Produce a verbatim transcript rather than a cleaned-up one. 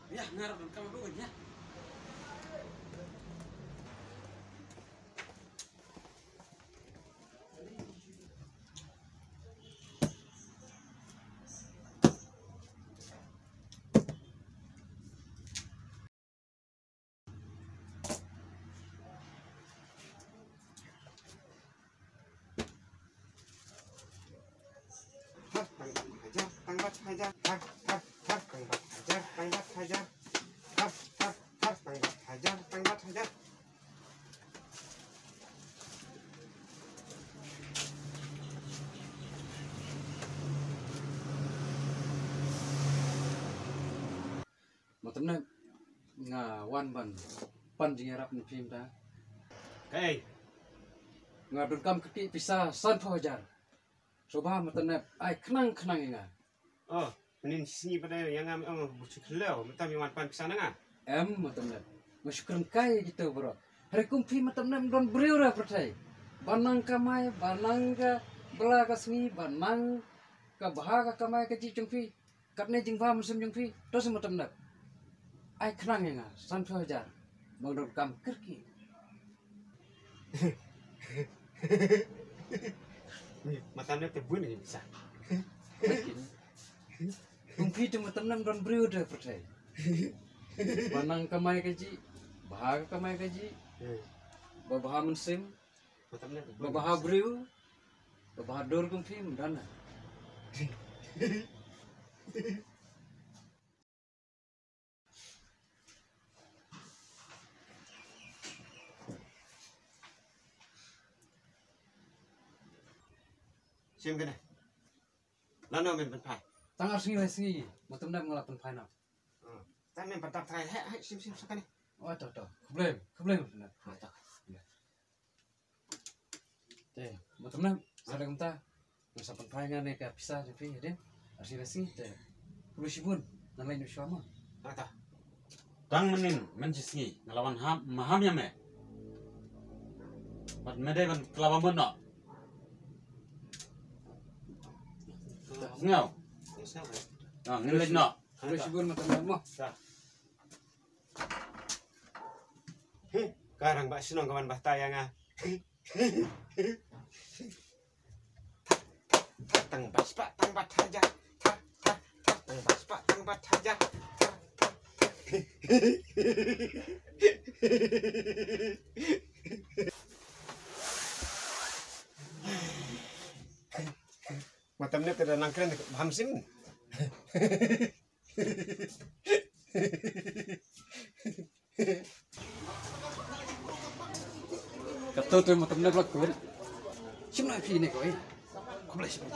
Ya, ngarap dan kamu dulu ya. Har, tang bat hajar, tang bat hajar, har, har, har, tang bat hajar, tang bat hajar, har, har, har, tang bat hajar, tang bat hajar. Matam ne nga wan ban pan jingïarap na phi mynta. Kaei? Nga donkam kyrkieh pisa sanphew hajar. Sngewbha matam ne ai khnang khnang ïa nga. Oh, mynnin shi sngi pat ïa nga, oh, buh shi khlem mynta me wan pan pisa na nga. Em matam ne. Nga shu kren kai ïa kita baroh. Hynrei kum phi matam ne ym don briew ha pyrthei ba nang kamai, ba nang ka bla ka sngi, ba nang ka bha ka kamai kajih jong phi. Katne jingbha mynsiem jong phi, to shi matam ne. Ai khnang ïa nga sanphew hajar. Ba nga donkam kyrkieh. Matam ne te bun ïa pisa. Kum phi te matam ne ym don briew ha pyrthei ba nang kamai kajih, bha ka kamai kajih, ba bha mynsiem, ba bha briew, ba bha dur kum phi ym don. Shim kane. Lano men pynphai? Tang ar sngi lai sngi. Matam ne nga la pynphai noh. Hmm. Tang men pynthap trai he, he, shim, shim, shim kane. Oh, to, to. Khublei, khublei matam ne. Oh, to. Te, matam ne, sa dang mynta. Nga sa pynphai nga ne ka pisa jong phi hadien ar sngi lai sngi te. Khublei shibun, ngan leit noh shuwa mo. Tang mynnin, mynshi sngi nga la wan maham ïa me. Bad me dei ban kylla bamon noh. Sngew? Ah, ngin leit noh. Khublei shibun matam ne mo. Hi, ka rangbah shnong ka wan batai ïa nga. Tang bat spah, tang bat hajar. Tang bat spah, tang bat hajar. Matam ne te da nang kren bha mynsiem. Kato tu matam ne blak kun. Shim na phi ne ko eh. Khublei shibun.